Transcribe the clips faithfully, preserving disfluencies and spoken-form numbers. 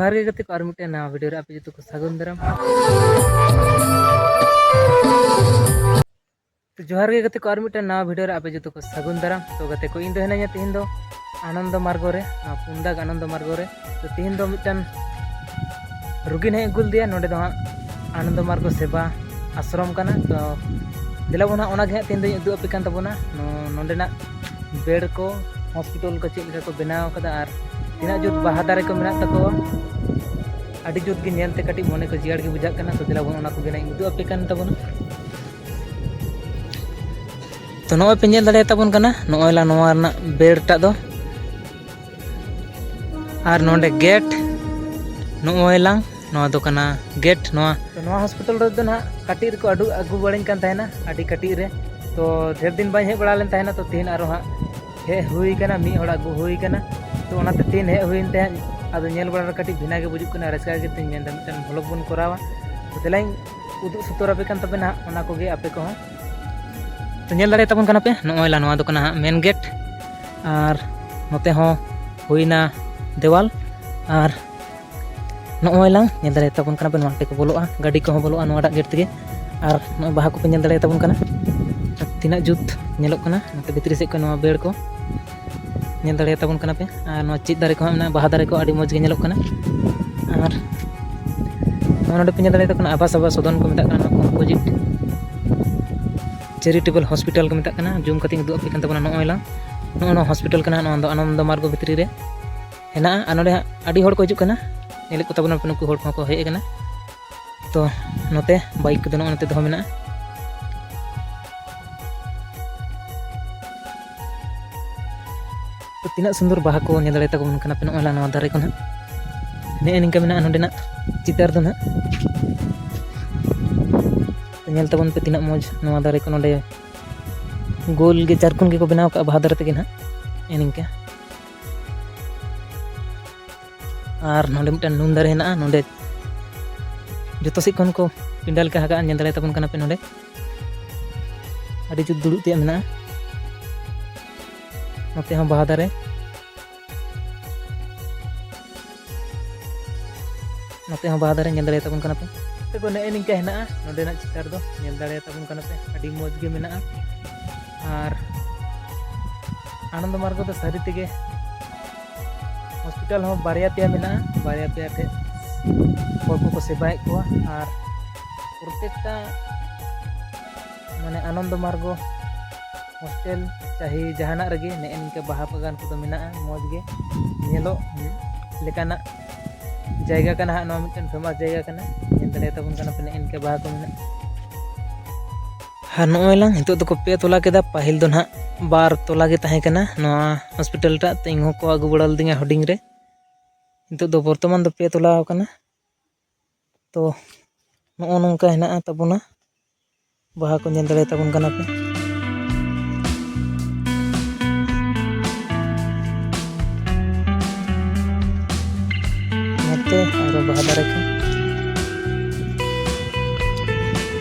ᱡᱚᱦᱟᱨ ᱜᱮ ᱜᱟᱛᱮ ᱠᱚ, ᱟᱨ ᱢᱤᱫᱴᱮᱱ ᱱᱟᱣᱟ ᱵᱷᱤᱰᱤᱭᱳ ᱨᱮ ᱟᱯᱮ ᱡᱚᱛᱚ ᱠᱚ ᱥᱟᱹᱜᱩᱱ ᱫᱟᱨᱟᱢ᱾ ᱛᱚ ᱡᱚᱦᱟᱨ ᱜᱮ ᱜᱟᱛᱮ ᱠᱚ, ᱟᱨ ᱢᱤᱫᱴᱮᱱ ᱱᱟᱣᱟ ᱵᱷᱤᱰᱤᱭᱳ ᱨᱮ ᱟᱯᱮ ᱡᱚᱛᱚ ᱠᱚ ᱥᱟᱹᱜᱩᱱ ᱫᱟᱨᱟᱢ᱾ ᱛᱚ ᱜᱟᱛᱮ ᱠᱚ, ᱤᱧ ᱫᱚ ᱦᱤᱱᱟᱹᱧᱟ ᱛᱮᱦᱮᱧ ᱫᱚ ᱟᱱᱚᱱᱫᱚ ᱢᱟᱨᱜᱚ ᱨᱮ, ᱱᱚᱣᱟ ᱯᱩᱱᱫᱟᱜ ᱟᱱᱚᱱᱫᱚ ᱢᱟᱨᱜᱚ ᱨᱮ᱾ ᱛᱚ ᱛᱮᱦᱮᱧ ᱫᱚ ᱢᱤᱫᱴᱟᱝ ᱨᱩᱜᱤ ᱱᱟᱦᱟᱜ ᱤᱧ ᱟᱹᱜᱩ ᱞᱮᱫᱮᱭᱟ ᱱᱚᱸᱰᱮ ᱫᱚ ᱦᱟᱸᱜ ᱟᱱᱚᱱᱫᱚ ᱢᱟᱨᱜᱚ ᱥᱮᱵᱟ ᱟᱥᱨᱚᱢ ᱠᱟᱱᱟ᱾ ᱛᱚ ᱫᱮᱞᱟ ᱵᱚᱱ ᱦᱟᱸᱜ ᱚᱱᱟ ᱜᱮ ᱦᱟᱸᱜ ᱛᱮᱦᱮᱧ ᱫᱚᱧ ᱩᱫᱩᱜ ᱟᱯᱮ ᱠᱟᱱ ᱛᱟᱵᱚᱱᱟ, ᱱᱚ-, ᱱᱚᱸᱰᱮᱱᱟᱜ ᱵᱮᱰ ᱠᱚ, ᱦᱚᱥᱯᱤᱴᱟᱞ ᱠᱚ ᱪᱮᱫ ᱞᱮᱠᱟ ᱠᱚ ᱵᱮᱱᱟᱣ ᱠᱟᱫᱟ ᱟᱨ ᱛᱤᱱᱟᱹᱜ ᱡᱳᱨ ᱵᱟᱦᱟ ᱫᱟᱨᱮ ᱠᱚ ᱢᱮᱱᱟᱜ ᱛᱟᱠᱚᱣᱟ᱾ ᱟᱹᱰᱤ ᱡᱳᱨ ᱜᱮ ᱧᱮᱞᱛᱮ ᱠᱟᱹᱴᱤᱡ ᱢᱚᱱᱮ ᱠᱚ ᱡᱤᱭᱟᱹᱲ ᱜᱮ ᱵᱩᱡᱷᱟᱹᱜ ᱠᱟᱱᱟ᱾ ᱛᱚ ᱫᱮᱞᱟ ᱵᱚᱱ ᱚᱱᱟ ᱠᱚᱜᱮ ᱱᱟᱜ ᱤᱧ ᱩᱫᱩᱜ ᱟᱯᱮ ᱠᱟᱱ ᱛᱟᱵᱚᱱᱟ᱾ ᱛᱚ ᱱᱚᱜᱼᱚᱭ ᱯᱮ ᱧᱮᱞ ᱫᱟᱲᱮᱭᱟᱛᱟᱵᱚᱱ ᱠᱟᱱᱟ, ᱱᱚᱜᱼᱚᱭ ᱞᱟᱝ ᱱᱚᱣᱟ ᱨᱮᱱᱟᱜ ᱵᱮᱰ ᱴᱟᱜ ᱫᱚ᱾ ᱟᱨ ᱱᱚᱰᱮ ᱜᱮᱴ, ᱱᱚᱜᱼᱚᱭ ᱞᱟᱝ, ᱱᱚᱣᱟ ᱫᱚ ᱠᱟᱱᱟ ᱜᱮᱴ᱾ ᱱᱚᱣᱟ, ᱛᱚ ᱱᱚᱣᱟ ᱦᱚᱥᱯᱤᱴᱟᱞ ᱨᱮᱫᱚ ᱱᱟᱦᱟᱜ ᱠᱟᱹᱴᱤᱡ ᱨᱮᱠᱚ ᱟᱹᱰᱩ ᱟᱹᱜᱩ ᱵᱟᱲᱟᱧ ᱠᱟᱱ ᱛᱟᱦᱮᱱᱟ, ᱟᱹᱰᱤ ᱠᱟᱹᱴᱤᱡ ᱨᱮ᱾ ᱛᱚ ᱰᱷᱮᱨ ᱫᱤᱱ ᱵᱟᱹᱧ ᱦᱮᱡ ᱵᱟᱲᱟ ᱞᱮᱱ ᱛᱟᱦᱮᱱᱟ, ᱛᱚ ᱛᱮᱦᱮᱧ ᱟᱨᱚ ᱦᱟᱸᱜ ᱦᱮᱡ ᱦᱩᱭ ᱠᱟᱱᱟ, ᱢᱤᱫ ᱦᱚᱲ ᱟᱹᱜᱩ ᱦᱩᱭ ᱠᱟᱱᱟ᱾ ᱛᱚ ᱚᱱᱟᱛᱮ ᱛᱮᱦᱮᱧ ᱦᱮᱡ ᱦᱩᱭᱮᱱ ᱛᱟᱦᱮᱸᱫ᱾ ᱟᱫᱚ ᱧᱮᱞ ᱵᱟᱲᱟ ᱨᱮ ᱠᱟᱹᱴᱤᱡ ᱵᱷᱤᱱᱟ ᱜᱮ ᱵᱩᱡᱩᱜ ᱠᱟᱱᱟ, ᱨᱟᱹᱥᱠᱟᱹ ᱜᱮ ᱛᱤᱧ ᱢᱮᱱᱫᱟ ᱢᱤᱫᱴᱮᱱ ᱵᱷᱞᱚᱜ ᱵᱚᱱ ᱠᱚᱨᱟᱣᱟ᱾ ᱛᱚ ᱫᱮᱞᱟᱧ ᱩᱫᱩᱜ ᱥᱚᱫᱚᱨ ᱟᱯᱮ ᱠᱟᱱ ᱛᱟᱵᱮᱱᱟ ᱦᱟᱸᱜ ᱚᱱᱟ ᱠᱚᱜᱮ ᱟᱯᱮ ᱠᱚᱦᱚᱸ᱾ ᱛᱚ ᱧᱮᱞ ᱫᱟᱲᱮᱭᱟᱛᱟᱵᱚᱱ ᱠᱟᱱᱟ ᱯᱮ, ᱱᱚᱜᱼᱚᱭ ᱞᱟ ᱱᱚᱣᱟ ᱫᱚ ᱠᱟᱱᱟ ᱦᱟᱸᱜ ᱢᱮᱱ ᱜᱮᱴ, ᱟᱨ ᱱᱚᱛᱮ ᱦᱚᱸ ᱦᱩᱭᱱᱟ ᱫᱮᱣᱟᱞ, ᱟᱨ ᱱᱚᱜᱼᱚᱭ ᱞᱟᱝ ᱧᱮᱞ ᱫᱟᱲᱮᱭᱟᱛᱟᱵᱚᱱ ᱠᱟᱱᱟ ᱯᱮ, ᱱᱚᱣᱟ ᱛᱮᱠᱚ ᱵᱚᱞᱚᱜᱼᱟ, ᱜᱟᱹᱰᱤ ᱠᱚᱦᱚᱸ ᱵᱚᱞᱚᱜᱼᱟ ᱱᱚᱣᱟᱴᱟᱜ ᱜᱮᱴ ᱛᱮᱜᱮ᱾ ᱟᱨ ᱱᱚᱜᱼᱚᱭ ᱵᱟᱦᱟ ᱠᱚᱯᱮ ᱧᱮᱞ ᱫᱟᱲᱮᱭᱟᱛᱟᱵᱚᱱ ᱠᱟᱱᱟ, ᱛᱤᱱᱟᱹᱜ ᱡᱩᱛ ᱧᱮᱞᱚᱜ ᱠᱟᱱᱟ ᱱᱚᱛᱮ ᱵᱷᱤᱛᱨᱤ ᱥᱮᱫ ᱠᱷᱚᱱ ᱱᱚᱣᱟ ᱵᱮᱲ ᱠᱚ᱾ ᱧᱮᱞ ᱫᱟᱲᱮᱭᱟᱛᱟᱵᱚᱱ ᱠᱟᱱᱟ ᱯᱮ᱾ ᱟᱨ ᱱᱚᱣᱟ ᱪᱮᱫ ᱫᱟᱨᱮ ᱠᱚᱦᱚᱸ ᱢᱮᱱᱟᱜᱼᱟ, ᱵᱟᱦᱟ ᱫᱟᱨᱮ ᱠᱚ ᱟᱹᱰᱤ ᱢᱚᱡᱽ ᱜᱮ ᱧᱮᱞᱚᱜ ᱠᱟᱱᱟ᱾ ᱟᱨ ᱱᱚᱣᱟ ᱱᱚᱰᱮ ᱯᱮ ᱧᱮᱞ ᱫᱟᱲᱮᱭᱟᱛᱟᱵᱚᱱ ᱠᱟᱱᱟ ᱟᱵᱟᱥ ᱟᱵᱟᱥ ᱥᱚᱫᱚᱱ ᱠᱚ ᱢᱮᱛᱟᱜ ᱠᱟᱱᱟ, ᱱᱚᱣᱟ ᱠᱚᱢᱯᱳᱡᱤᱴ ᱪᱮᱨᱤᱴᱮᱵᱚᱞ ᱦᱚᱥᱯᱤᱴᱟᱞ ᱠᱚ ᱢᱮᱛᱟᱜ ᱠᱟᱱᱟ᱾ ᱡᱩᱢ ᱠᱟᱛᱮᱧ ᱩᱫᱩᱜ ᱟᱯᱮ ᱠᱟᱱ ᱛᱟᱵᱚᱱᱟ᱾ ᱱᱚᱜᱼᱚᱭ ᱞᱟᱝ, ᱱᱚᱜᱼᱚ ᱱᱚᱣᱟ ᱦᱚᱥᱯᱤᱴᱟᱞ ᱠᱟᱱᱟ, ᱱᱚᱣᱟ ᱫᱚ ᱟᱱᱚᱱᱫᱚ ᱢᱟᱨᱜᱚ ᱵᱷᱤᱛᱨᱤ ᱨᱮ ᱦᱮᱱᱟᱜᱼᱟ᱾ ᱟᱨ ᱱᱚᱰᱮ ᱦᱟᱸᱜ ᱟᱹᱰᱤ ᱦᱚᱲ ᱠᱚ ᱦᱤᱡᱩᱜ ᱠᱟᱱᱟ, ᱧᱮᱞᱮᱫ ᱠᱚ ᱛᱟᱵᱚᱱᱟ ᱯᱮ, ᱱᱩᱠᱩ ᱦᱚᱲ ᱠᱚᱦᱚᱸ ᱠᱚ ᱦᱮᱡ ᱟᱠᱟᱱᱟ᱾ ᱛᱚ ᱱᱚᱛᱮ ᱵᱟᱭᱤᱠ ᱠᱚᱫᱚ ᱱᱚᱜᱼᱚ ᱱᱚᱛᱮ ᱫᱚᱦᱚ ᱢᱮᱱᱟᱜᱼᱟ᱾ ᱛᱚ ᱛᱤᱱᱟᱹᱜ ᱥᱩᱱᱫᱚᱨ ᱵᱟᱦᱟ ᱠᱚ ᱧᱮᱞ ᱫᱟᱲᱮᱭᱟᱛᱟᱵᱚᱱ ᱠᱟᱱᱟ ᱯᱮ, ᱱᱚᱜᱼᱚᱭ ᱞᱟ ᱱᱚᱣᱟ ᱫᱟᱨᱮ ᱠᱚ ᱱᱟᱦᱟᱜ᱾ ᱱᱮᱜᱼᱮ ᱱᱤᱝᱠᱟ ᱢᱮᱱᱟᱜᱼᱟ ᱱᱚᱸᱰᱮᱱᱟᱜ ᱪᱤᱛᱟᱹᱨ ᱫᱚ ᱱᱟᱦᱟᱜ᱾ ᱛᱚ ᱧᱮᱞ ᱛᱟᱵᱚᱱ ᱯᱮ ᱛᱤᱱᱟᱹᱜ ᱢᱚᱡᱽ ᱱᱚᱣᱟ ᱫᱟᱨᱮ ᱠᱚ, ᱱᱚᱸᱰᱮ ᱜᱳᱞ ᱜᱮ ᱪᱟᱨᱠᱚᱱ ᱜᱮᱠᱚ ᱵᱮᱱᱟᱣ ᱠᱟᱜᱼᱟ ᱵᱟᱦᱟ ᱫᱟᱨᱮ ᱛᱮᱜᱮ ᱱᱟᱦᱟᱜ᱾ ᱱᱮᱜᱼᱮ ᱱᱤᱝᱠᱟ᱾ ᱟᱨ ᱱᱚᱰᱮ ᱢᱤᱫᱴᱟᱝ ᱱᱩᱱ ᱫᱟᱨᱮ ᱦᱮᱱᱟᱜᱼᱟ᱾ ᱱᱚᱰᱮ ᱡᱚᱛᱚ ᱥᱮᱫ ᱠᱷᱚᱱ ᱠᱚ ᱯᱤᱸᱰᱟᱹ ᱞᱮᱠᱟ ᱦᱟᱠᱟᱜᱼᱟ, ᱧᱮᱞ ᱫᱟᱲᱮᱭᱟᱛᱟᱵᱚᱱ ᱠᱟᱱᱟ ᱯᱮ᱾ ᱱᱚᱰᱮ ᱟᱹᱰᱤ ᱡᱩᱛ ᱫᱩᱲᱩᱵ ᱛᱮᱭᱟᱜ ᱢᱮᱱᱟᱜᱼᱟ᱾ ᱱᱚᱛᱮ ᱦᱚᱸ ᱵᱟᱦᱟ ᱫᱟᱨᱮ᱾ ᱱᱚᱛᱮ ᱦᱚᱸ ᱵᱟᱦᱟ ᱫᱟᱨᱮ ᱧᱮᱞ ᱫᱟᱲᱮᱭᱟᱛᱟᱵᱚᱱ ᱠᱟᱱᱟ ᱯᱮ᱾ ᱱᱚᱛᱮ ᱠᱚ ᱱᱮᱜᱼᱮ ᱱᱤᱝᱠᱟ ᱦᱮᱱᱟᱜᱼᱟ ᱱᱚᱸᱰᱮᱱᱟᱜ ᱪᱤᱛᱟᱹᱨ ᱫᱚ, ᱧᱮᱞ ᱫᱟᱲᱮᱭᱟᱛᱟᱵᱚᱱ ᱠᱟᱱᱟ ᱯᱮ, ᱟᱹᱰᱤ ᱢᱚᱡᱽ ᱜᱮ ᱢᱮᱱᱟᱜᱼᱟ᱾ ᱟᱨ ᱟᱱᱚᱱᱫᱚ ᱢᱟᱨᱜᱚ ᱫᱚ ᱥᱟᱹᱨᱤ ᱛᱮᱜᱮ ᱦᱚᱥᱯᱤᱴᱟᱞ ᱦᱚᱸ ᱵᱟᱨᱭᱟ ᱯᱮᱭᱟ ᱢᱮᱱᱟᱜᱼᱟ, ᱵᱟᱨᱭᱟ ᱯᱮᱭᱟ ᱴᱷᱮᱱ ᱦᱚᱲ ᱠᱚᱠᱚ ᱥᱮᱵᱟᱭᱮᱫ ᱠᱚᱣᱟ᱾ ᱟᱨ ᱯᱨᱚᱛᱮᱠᱴᱟ ᱢᱟᱱᱮ ᱟᱱᱚᱱᱫᱚ ᱢᱟᱨᱜᱚ ᱦᱳᱥᱴᱮᱞ ᱪᱟᱦᱮ ᱡᱟᱦᱟᱱᱟᱜ ᱨᱮᱜᱮ ᱱᱮᱜᱼᱮ ᱱᱤᱝᱠᱟ ᱵᱟᱦᱟ ᱵᱟᱜᱟᱱ ᱠᱚᱫᱚ ᱢᱮᱱᱟᱜᱼᱟ, ᱢᱚᱡᱽ ᱜᱮ ᱧᱮᱞᱚᱜ ᱞᱮᱠᱟᱱᱟᱜ ᱡᱟᱭᱜᱟ ᱠᱟᱱᱟ ᱦᱟᱸᱜ, ᱱᱚᱣᱟ ᱢᱤᱫᱴᱮᱱ ᱯᱷᱮᱢᱟᱥ ᱡᱟᱭᱜᱟ ᱠᱟᱱᱟ, ᱧᱮᱞ ᱫᱟᱲᱮᱭᱟᱛᱟᱵᱚᱱ ᱠᱟᱱᱟ ᱯᱮ ᱱᱮᱜᱼᱮ ᱱᱤᱝᱠᱟ ᱵᱟᱦᱟ ᱠᱚ ᱢᱮᱱᱟᱜᱼᱟ᱾ ᱟᱨ ᱱᱚᱜᱼᱚᱭ ᱞᱟᱝ ᱱᱤᱛᱚᱜ ᱫᱚᱠᱚ ᱯᱮ ᱛᱚᱞᱟ ᱠᱮᱫᱟ, ᱯᱟᱹᱦᱤᱞ ᱫᱚ ᱱᱟᱦᱟᱜ ᱵᱟᱨ ᱛᱚᱞᱟ ᱜᱮ ᱛᱟᱦᱮᱸ ᱠᱟᱱᱟ ᱱᱚᱣᱟ ᱦᱚᱥᱯᱤᱴᱟᱞ ᱴᱟᱜ, ᱛᱚ ᱤᱧ ᱦᱚᱸᱠᱚ ᱟᱹᱜᱩ ᱵᱟᱲᱟ ᱞᱤᱫᱤᱧᱟ ᱦᱩᱰᱤᱧ ᱨᱮ᱾ ᱱᱤᱛᱚᱜ ᱫᱚ ᱵᱚᱨᱛᱚᱢᱟᱱ ᱫᱚ ᱯᱮ ᱛᱚᱞᱟ ᱟᱠᱟᱱᱟ᱾ ᱛᱚ ᱱᱚᱜᱼᱚ ᱱᱚᱝᱠᱟ ᱦᱮᱱᱟᱜᱼᱟ ᱛᱟᱵᱚᱱᱟ, ᱵᱟᱦᱟ ᱠᱚ ᱧᱮᱞ ᱫᱟᱲᱮᱭᱟᱛᱟᱵᱚᱱ ᱠᱟᱱᱟ ᱯᱮ᱾ ᱱᱚᱛᱮ ᱟᱨᱚ ᱵᱟᱦᱟ ᱫᱟᱨᱮ ᱠᱚ,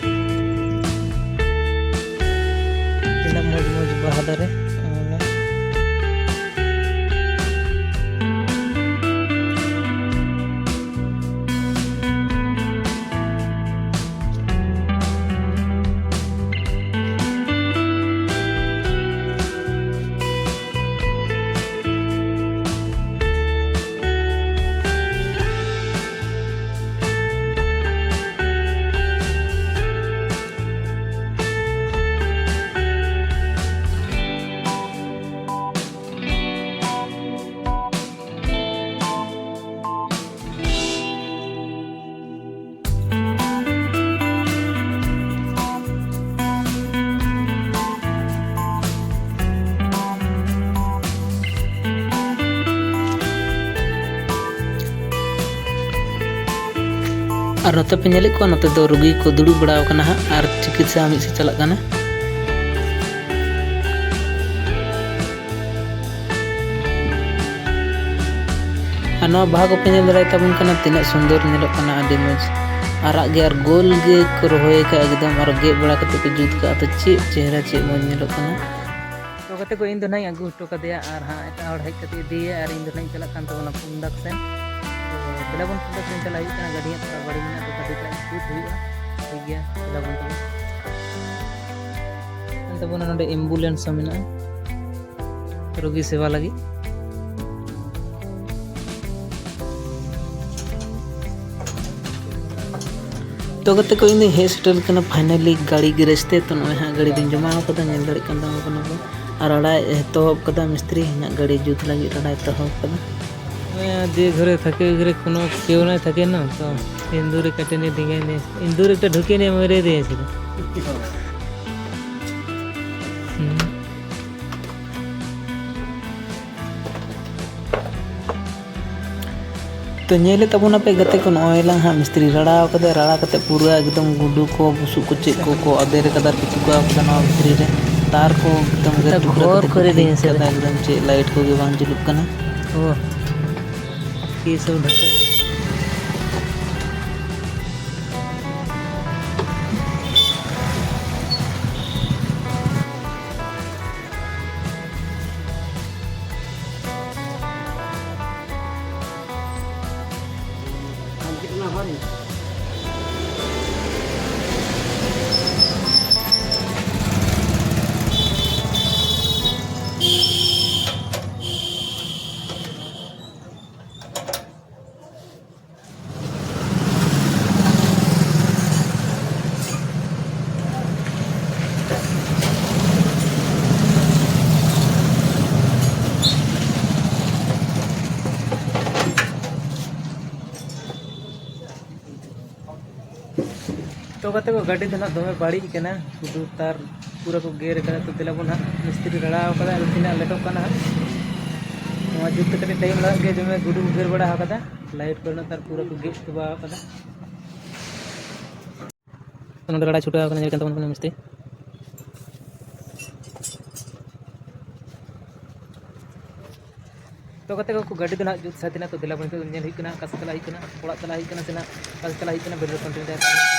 ᱛᱤᱱᱟᱹᱜ ᱢᱚᱡᱽ ᱢᱚᱡᱽ ᱵᱟᱦᱟ ᱫᱟᱨᱮ᱾ ᱟᱨ ᱱᱚᱛᱮ ᱯᱮ ᱧᱮᱞᱮᱫ ᱠᱚᱣᱟ, ᱱᱚᱛᱮ ᱫᱚ ᱨᱩᱜᱤ ᱠᱚ ᱫᱩᱲᱩᱵ ᱵᱟᱲᱟ ᱟᱠᱟᱱᱟ ᱦᱟᱸᱜ ᱟᱨ ᱪᱤᱠᱤᱛᱥᱟ ᱢᱤᱫ ᱥᱮᱫ ᱪᱟᱞᱟᱜ ᱠᱟᱱᱟ᱾ ᱟᱨ ᱱᱚᱣᱟ ᱵᱟᱦᱟ ᱠᱚᱯᱮ ᱧᱮᱞ ᱫᱟᱲᱮᱭᱟᱜ ᱛᱟᱵᱚᱱ ᱠᱟᱱᱟ, ᱛᱤᱱᱟᱹᱜ ᱥᱩᱱᱫᱚᱨ ᱧᱮᱞᱚᱜ ᱠᱟᱱᱟ, ᱟᱹᱰᱤ ᱢᱚᱡᱽ᱾ ᱟᱨᱟᱜ ᱜᱮ ᱟᱨ ᱜᱳᱞ ᱜᱮ ᱠᱚ ᱨᱚᱦᱚᱭ ᱟᱠᱟᱫᱼᱟ ᱮᱠᱫᱚᱢ, ᱟᱨ ᱜᱮᱫ ᱵᱟᱲᱟ ᱠᱟᱛᱮ ᱠᱚ ᱡᱩᱛ ᱠᱟᱜᱼᱟ᱾ ᱛᱚ ᱪᱮᱫ ᱪᱮᱦᱨᱟ, ᱪᱮᱫ ᱢᱚᱡᱽ ᱧᱮᱞᱚᱜ ᱠᱟᱱᱟ᱾ ᱛᱚ ᱜᱟᱛᱮ ᱠᱚ, ᱤᱧ ᱫᱚ ᱱᱟᱦᱟᱜ ᱤᱧ ᱟᱹᱜᱩ ᱦᱚᱴᱚ ᱠᱟᱫᱮᱭᱟ ᱟᱨ ᱦᱟᱸᱜ ᱮᱴᱟᱜ ᱦᱚᱲ ᱦᱮᱡ ᱠᱟᱛᱮ ᱤᱫᱤᱭᱮᱭᱟ ᱟᱨ ᱤᱧ ᱫᱚ ᱱᱟᱦᱟᱜ ᱤᱧ ᱪᱟᱞᱟᱜ ᱠᱟᱱ ᱛᱟᱵᱚᱱᱟ ᱯᱩᱱᱰᱟᱠ ᱥᱮᱱ᱾ ᱫᱮᱞᱟ ᱵᱚᱱ ᱛᱚᱵᱮ ᱛᱮᱦᱮᱧ ᱪᱟᱞᱟᱜ ᱦᱩᱭᱩᱜ ᱠᱟᱱᱟ, ᱜᱟᱹᱰᱤ ᱦᱟᱸᱜ ᱛᱷᱚᱲᱟ ᱵᱟᱹᱲᱤᱡ ᱢᱮᱱᱟᱜᱼᱟ, ᱛᱚ ᱜᱟᱹᱰᱤ ᱴᱟᱜ ᱡᱩᱛ ᱦᱩᱭᱩᱜᱼᱟ᱾ ᱴᱷᱤᱠ ᱜᱮᱭᱟ, ᱫᱮᱞᱟ ᱵᱚᱱ ᱛᱚᱵᱮ᱾ ᱮᱱ ᱛᱟᱵᱚᱱᱟ ᱱᱚᱰᱮ ambulance ᱦᱚᱸ ᱢᱮᱱᱟᱜᱼᱟ, ᱨᱩᱜᱤ ᱥᱮᱵᱟ ᱞᱟᱹᱜᱤᱫ᱾ ᱛᱚ ᱜᱟᱛᱮ ᱠᱚ, ᱤᱧ ᱫᱚᱧ ᱦᱮᱡ ᱥᱮᱴᱮᱨ ᱠᱟᱱᱟ finally ᱜᱟᱹᱲᱤ garage ᱛᱮ᱾ ᱛᱚ ᱱᱚᱜᱼᱚᱭ ᱦᱟᱸᱜ ᱜᱟᱹᱲᱤ ᱫᱚᱧ ᱡᱚᱢᱟᱣ ᱠᱟᱫᱟ, ᱧᱮᱞ ᱫᱟᱲᱮᱭᱟᱜ ᱠᱟᱱ ᱛᱟᱵᱚᱱ ᱠᱟᱱᱟ ᱵᱚᱱ᱾ ᱟᱨ ᱨᱟᱲᱟᱭ ᱮᱛᱚᱦᱚᱵ ᱠᱟᱫᱟ, ᱢᱤᱥᱛᱨᱤ ᱤᱧᱟᱹᱜ ᱜᱟᱹᱲᱤ ᱡᱩᱛ ᱞᱟᱹᱜᱤᱫ ᱨᱟᱲᱟᱭ ᱮᱛᱚᱦᱚᱵ ᱠᱟᱫᱟ᱾ ᱡᱮ ᱜᱷᱚᱨᱮ থাকে, ওই ঘরে কোনো কেউ না থাকে না, তো ইন্দুরে কাটে নিয়ে ডিঙায় নিয়ে, ইন্দুর একটা ঢুকিয়ে নিয়ে মেরে দিয়েছিল। হুম। ᱛᱚ ᱧᱮᱞᱮᱫ ᱛᱟᱵᱚᱱᱟᱯᱮ ᱜᱟᱛᱮ ᱠᱚ, ᱱᱚᱜᱼᱚᱭ ᱞᱟᱝ ᱦᱟᱸᱜ ᱢᱤᱥᱛᱨᱤ ᱨᱟᱲᱟ ᱟᱠᱟᱫᱟ᱾ ᱨᱟᱲᱟ ᱠᱟᱛᱮ ᱯᱩᱨᱟᱹ ᱮᱠᱫᱚᱢ ᱜᱩᱰᱩ ᱠᱚ, ᱵᱩᱥᱩᱵ ᱠᱚ, ᱪᱮᱫ ᱠᱚ ᱠᱚ ᱟᱫᱮᱨ ᱟᱠᱟᱫᱟ ᱟᱨ ᱠᱚ ᱪᱤᱯᱠᱟᱣ ᱟᱠᱟᱫᱟ ᱱᱚᱣᱟ ᱵᱷᱤᱛᱨᱤ ᱨᱮ᱾ ᱛᱟᱨ ᱠᱚ ᱮᱠᱫᱚᱢ ᱜᱮᱫ ᱴᱩᱠᱨᱟᱹ ᱠᱟᱛᱮ ᱠᱚ ᱤᱫᱤ ᱠᱟᱫᱟ, ᱮᱠᱫᱚᱢ ᱪᱮᱫ light ᱠᱚᱜᱮ ᱵᱟᱝ ᱡᱩᱞᱩᱜ ᱠᱟᱱᱟ᱾ ᱚ, ᱠᱤ ᱥᱚᱵ ᱰᱷᱟᱠᱟ᱾ ᱛᱚ ᱜᱟᱛᱮ ᱠᱚ, ᱜᱟᱹᱰᱤ ᱫᱚ ᱱᱟᱜ ᱫᱚᱢᱮ ᱵᱟᱹᱲᱤᱡ ᱠᱟᱱᱟ, ᱥᱩᱫᱷᱩ ᱛᱟᱨ ᱯᱩᱨᱟᱹ ᱠᱚ ᱜᱮᱨ ᱟᱠᱟᱫᱟ᱾ ᱛᱚ ᱫᱮᱞᱟ ᱵᱚᱱ ᱦᱟᱸᱜ ᱢᱤᱥᱛᱨᱤ ᱨᱟᱲᱟᱣ ᱠᱟᱫᱟ, ᱟᱫᱚ ᱛᱤᱱᱟᱹᱜ ᱞᱮᱴᱚᱜ ᱠᱟᱱᱟ ᱦᱟᱸᱜ᱾ ᱱᱚᱣᱟ ᱡᱩᱛ ᱛᱮ ᱠᱟᱹᱴᱤᱡ time ᱞᱟᱜᱟᱜ ᱜᱮᱭᱟ, ᱫᱚᱢᱮ ᱜᱩᱰᱩ ᱠᱚ ᱜᱮᱨ ᱵᱟᱲᱟ ᱟᱠᱟᱫᱟ᱾ Light ᱠᱚᱨᱮᱱᱟᱜ ᱛᱟᱨ ᱯᱩᱨᱟᱹ ᱠᱚ ᱜᱮᱫ ᱪᱟᱵᱟ ᱟᱠᱟᱫᱟ᱾ ᱱᱚᱰᱮ ᱨᱟᱲᱟ ᱪᱷᱩᱴᱟᱹᱣ ᱟᱠᱟᱱᱟ, ᱧᱮᱞ ᱠᱟᱱ ᱛᱟᱵᱚᱱ ᱠᱟᱱᱟ ᱢᱤᱥᱛᱨᱤ᱾ ᱛᱚ ᱜᱟᱛᱮ ᱠᱚ, ᱜᱟᱹᱰᱤ ᱫᱚ ᱱᱟᱜ ᱡᱩᱛ ᱥᱟᱹᱛ ᱮᱱᱟ᱾ ᱛᱚ ᱫᱮᱞᱟ ᱵᱚᱱ ᱱᱤᱛᱚᱜ ᱧᱮᱞ ᱦᱩᱭᱩᱜ ᱠᱟᱱᱟ, ᱚᱠᱟ ᱥᱮᱫ ᱪᱟᱞᱟᱜ ᱦᱩᱭᱩᱜ ᱠᱟᱱᱟ, ᱚᱲᱟᱜ ᱪᱟᱞᱟᱜ ᱦᱩᱭᱩᱜ ᱠᱟᱱᱟ ᱥᱮ ᱱᱟᱜ ᱚᱠᱟ ᱥᱮᱫ ᱪᱟᱞᱟᱜ ᱦᱩᱭᱩᱜ ᱠᱟᱱᱟ, video continue ᱛᱟᱦᱮᱱ ᱠᱟᱱᱟ᱾